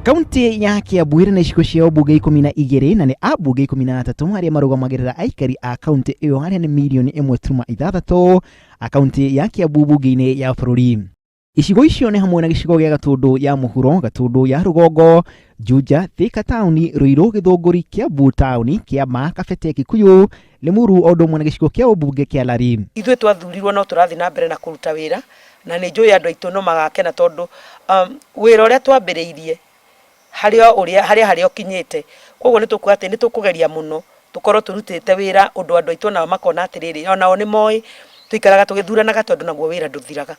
Kaunti ya Kiambu ĩrĩ na icigo cia ũmbunge 12 na nĩ ambunge 13 arĩa marũgamagĩrĩra aikari a kaunti ĩyo arĩa nĩ mirioni 1.6 a kaunti ya Kiambu mbunge-inĩ ya bũrũri. Icigo icio nĩ hamwe na gĩcigo gĩa Gatũndũ ya mũhuro, Gatũndũ ya rũgongo, Juja, Thika taũni, Ruiru, Gĩthũngũri, Kiambu taũni, Kĩama, Kabete, Kikuyu, Limuru o ũndũ ũmwe na gĩcigo kĩa ũmbunge kĩa Lari. Ithuĩ twathurirwo no tũrathiĩ na mbere na kũruta wĩra na nĩ njũĩ andũ aitũ no magakena tondũ wĩra ũrĩa twambĩrĩirie harĩ o ũrĩa harĩ harĩa ũkinyĩte. Kwoguo nĩ tũkuga atĩ nĩ tũkũgeria mũno tũkorwo tũrutĩte wĩra ũndũ andũ aitũ onao makona atĩrĩrĩ, onao nĩ moĩ tũikaraga tũgĩthuranaga tondũ naguo wĩra ndũthiraga.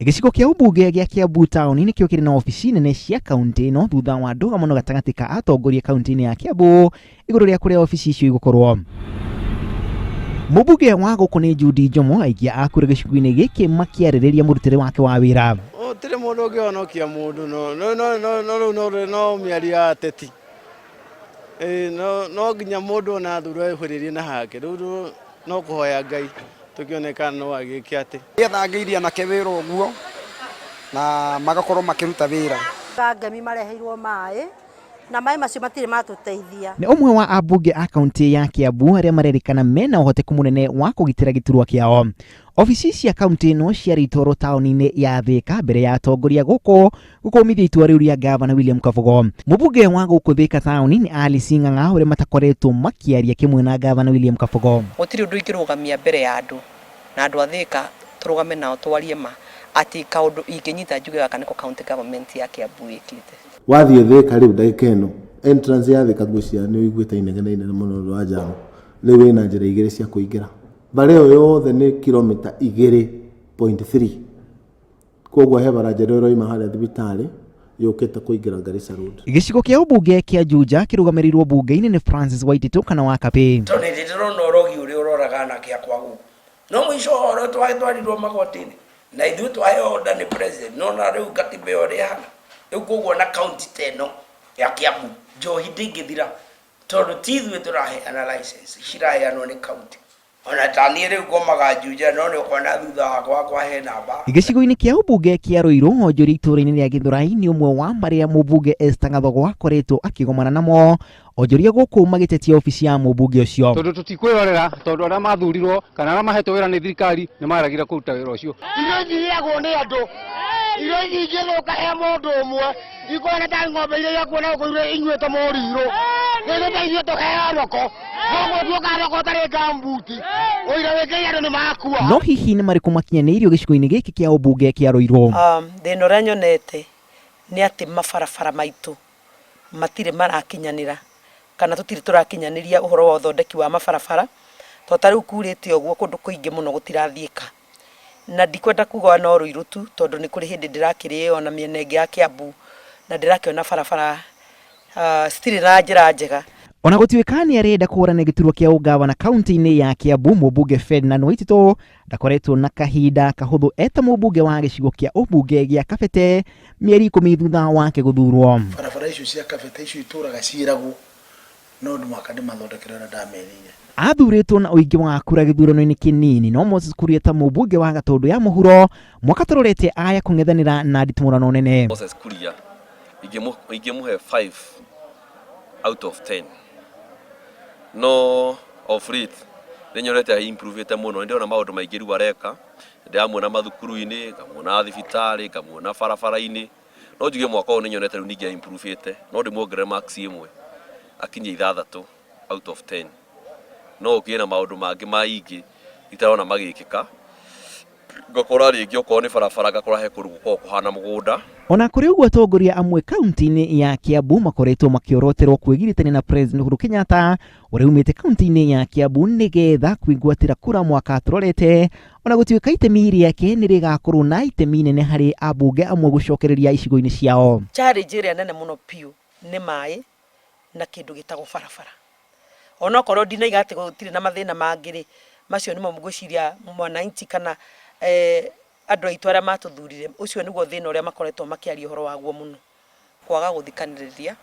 Gĩcigo kĩa ũmbunge gĩa Kiambu taũni nĩkĩo kĩrĩ na obici nene cia kaunti ĩno thutha wa ndũgamano gatagatĩ ka atongoria kaunti-inĩ ya Kiambu igũrũ rĩa kũrĩa obici icio igũkorwo. Mũmbunge wa gũkũ nĩ Judy Njomo, aikia a kura gĩcigo-inĩ gĩkĩ makĩarĩrĩria mũrutĩre wake wa wĩra. Gũtirĩ mũndũ ũngĩhonokia mũndũ no no no no no rĩu no no mĩario ya ateti. Ĩĩ no no nginya mũndũ ona athurwo ehũrĩrie na hake rĩu no kũhoya Ngai tũkĩone kana no agĩke atĩ. Nĩgetha anake wĩra ũguo na magakorwo makĩruta wĩra. Ngemi mareheirwo maĩ na maĩ macio matirĩ matũteithia. Nĩ ũmwe wa ambunge a kaunti ya Kiambu arĩa marerĩkana mena ũhoteku mũnene wa kũgitĩra gĩturwa kĩao. Obici cia kaunti ĩno ciarĩtwarwo taũni-inĩ ya Thika mbere ya atongoria gũkũ gũkũmithia itua rĩu rĩa ngavana William Kabogo. Mũmbunge wa gũkũ Thika taũni nĩ Alice Ng'ang'a ũrĩa matakoretwo makĩaria kĩmwe na ngavana William Kabogo. Gũtirĩ ũndũ ingĩrũgamia mbere ya andũ na andũ a Thika tũrũgame nao twarie ma atĩ kaũndũ ingĩnyita njuge gaka nĩko county government ya Kiambu ĩkĩte. Wathiĩ Thika rĩu ndagĩka ĩno, entrance ya Thika ngwĩciria nĩ ũiguĩte inegene inene mũno nĩ ũndũ wa jam. Rĩu ĩna njĩra igĩrĩ cia kũingĩra. Bara ĩyo yothe nĩ kilomita 2.3. Koguo he bara njerũ ĩroima harĩa thibitarĩ yũkĩte kũingĩra Garissa Road. Gĩcigo kĩa ũmbunge kĩa Juja kĩrũgamĩrĩirwo mbunge-inĩ nĩ Francis Waititu kana wa Kabĩ. Tondũ nĩ ndĩrona ũrogi ũrĩa ũroraga anake akwa gũkũ. No mũico wa ũhoro twatwarirwo magoti-inĩ na ithuĩ twaheo order nĩ president. No na rĩu katiba ĩyo ũrĩa ĩhana. Rĩu koguo ona county ta ĩno ya Kiambu njohi ndĩngĩthira tondũ ti ithuĩ tũraheana license, ciraheanwo nĩ county. Ona ta niĩ rĩu ngomaga Juja no nĩ ũkona thutha wakwa wakwa he namba. Gĩcigo-inĩ kĩa ũmbunge kĩa Ruiru, onjoria itũũra-inĩ rĩa Gĩthũrai nĩ ũmwe wa marĩa mũmbunge Esther Gathogo akoretwo akĩgomana namo, onjoria gũkũ magĩtetia obici ya mũmbunge ũcio. Tondũ tũtikwĩrorera tondũ arĩa mathurirwo kana arĩa mahetwo wĩra nĩ thirikari nĩ maregire kũruta wĩra ũcio. Irio ici irĩagwo nĩ andũ, irio ici ingĩthũka he mũndũ ũmwe ikuhana ta ng'ombe iria igakuona gũkũ inyuĩte mũrirũ. Rĩu ta ithuĩ tũheo thoko, koguo tuoka thoko ũtarĩ ngambuti, ũira wĩkĩire andũ nĩ makua. No hihi nĩ marĩkũ makinyanĩirio gĩcigo-inĩ gĩkĩ kĩa ũmbunge kĩa Ruiru? Thĩna ũrĩa nyonete nĩ atĩ mabarabara maitũ matirĩ marakinyanĩra kana tũtirĩ tũrakinyanĩria ũhoro wa ũthondeki wa mabarabara, tondũ ta rĩu kurĩte ũguo kũndũ kũingĩ mũno gũtirathiĩka. Na ndikwenda kuga no Ruiru tu tondũ nĩ kũrĩ hĩndĩ ndĩrakĩrĩ ona mĩena ĩngĩ ya Kiambu na ndĩrakĩona barabara citirĩ na njĩra njega. Ona gũtuĩka nĩ arenda kũhũrana gĩturwa kĩa ũngavana kaunti-inĩ ya Kiambu, mũmbunge Ferdinand Waititũ ndakoretwo na kahinda kahũthũ eta mũmbunge wa gĩcigo kĩa ũmbunge gĩa Kabete mĩeri 10 thutha wake gũthurwo. Barabara icio cia Kabete icio itũraga ciĩragwo no mũhaka ndĩmathondekere ũrĩa ndamerĩire. Athurĩtwo na ũingĩ wa kura gĩthurano-inĩ kĩnini no Moses Kuria ta mũmbunge wa Gatũndũ ya mũhuro mwaka tũrorete aya kũng'ethanĩra na nditimũrano nene. Moses Kuria ingĩmũhe 5 out of 10 no of late nĩ nyonete improve mũno, nĩ ndĩrona maũndũ maingĩ rĩu areka, ndĩramuona mathukuru-inĩ, ngamuona thibitarĩ, ngamuona barabara-inĩ, no njuge mwaka ũyũ nĩ nyonete rĩu ningĩ improve no ndĩmuongerere marks ĩmwe akinye 6 out of 10 no ũkĩrĩ na maũndũ mangĩ maingĩ itarona magĩkĩka, ngakora rĩngĩ okorwo nĩ barabara ngakora he kũndũ gũkoragwo kũhana mũgũnda. Ona kũrĩ ũguo atongoria amwe kaunti-inĩ ya Kiambu makoretwo makĩoroterwo kwĩgiritania na President Uhuru Kenyatta ũrĩa umĩte kaunti-inĩ ya Kiambu nĩgetha kwĩgwatĩra kura mwaka tũrorete, ona gũtuĩka itemi rĩake nĩ rĩgakorwo na itemi inene harĩ ambunge amwe gũcokereria icigo-inĩ ciao. Challenge ĩrĩa nene mũno biũ nĩ maĩ na kĩndũ gĩtagwo barabara. Onokorwo ndinaiga atĩ gũtirĩ na mathĩna mangĩ rĩ, macio nĩmo ngwĩciria mwananchi kana andũ aitũ arĩa matũthurire, ũcio nĩguo thĩna ũrĩa makoretwo makĩaria ũhoro waguo mũno. Kwaga gũthikanĩrĩria,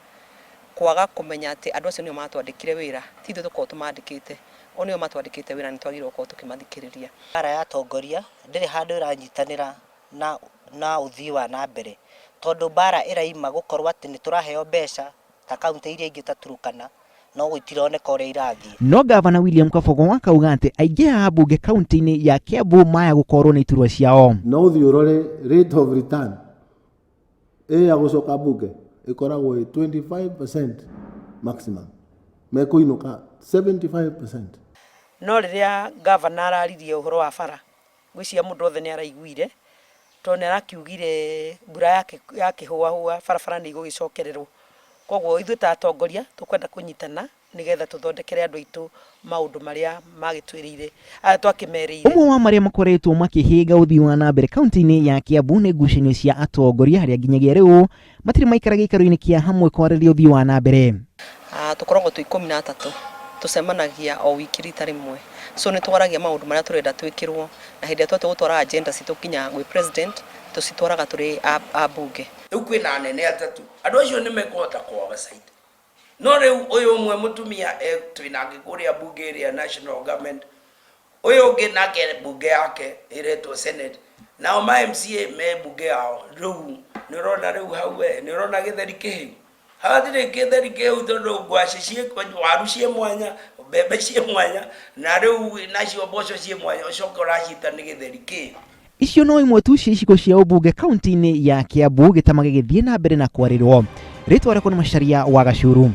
kwaga kũmenya atĩ andũ acio nĩo matwandĩkire wĩra, ti ithuĩ tũkoragwo tũmandĩkĩte, o nĩo matwandĩkĩte wĩra nĩ twagĩrĩirwo gũkorwo tũkĩmathikĩrĩria. Mbara ya atongoria ndĩrĩ handũ ĩranyitanĩra na na ũthii wa na mbere. Tondũ mbara ĩraima gũkorwo atĩ nĩ tũraheo mbeca ta kauntĩ iria ingĩ ta Turkana, no gũtironeka ũrĩa irathiĩ. No gavana William Kabogo akauga atĩ aingĩ a ambunge kaunti-inĩ ya Kiambu maya gũkorwo nĩ iturwa ciao. No ũthiĩ ũrore rate of return ĩ ya gũcoka mbunge ĩkoragwo ĩ 25% maximum, mekũinũka 75%. No rĩrĩa gavana araririe ũhoro wa bara, ngwĩciria mũndũ wothe nĩ araiguire, tondũ nĩ arakiugire mbura yakĩhũahũa barabara nĩ igũgĩcokererwo. Koguo ithuĩ ta atongoria tũkwenda kũnyitana nĩgetha tũthondekere andũ aitũ maũndũ marĩa magĩtwĩrĩire, twakĩmerĩire. Ũmwe wa marĩa makoretwo makĩhĩnga ũthii wa na mbere kaunti-inĩ ya Kiambu nĩ ngucanio cia atongoria arĩa nginyagia rĩu matirĩ maikara gĩikaro-inĩ kĩa hamwe kwarĩrĩria ũthii wa na mbere. Tũkoragwo twĩ 13, tũcemanagia o wiki rita rĩmwe, so nĩ twaragia maũndũ marĩa tũrenda twĩkĩrwo, na hĩndĩ ĩrĩa twatua gũtwara agenda citũ nginya gwĩ president, tũcitwaraga tũrĩ ambunge. Rĩu kwĩna anene atatũ, andũ acio nĩ mekũhota kũ oversight. No rĩu ũyũ ũmwe mũtumia twĩnake kũrĩa mbunge ĩrĩa national government, ũyũ ũngĩ nake mbunge yake ĩretwo senate, nao ma MCA me mbunge yao. Rĩu nĩ ũrona rĩu hau we, nĩ ũrona gĩtheri kĩhĩu? Hatirĩ gĩtheri kĩhĩu tondũ ngwacĩ ciĩ, waru ciĩ mwanya, mbembe ciĩ mwanya, na rĩu nacio mboco ciĩ mwanya, ũcoke ũraciĩta nĩ gĩtheri kĩhĩu. Icio no imwe tu cia icigo cia ũmbunge kaunti-inĩ ya Kiambu gĩtama gĩgĩthiĩ na mbere na kwarĩrwo. Rĩtwa rĩakwa nĩ Macharia wa Gacuru.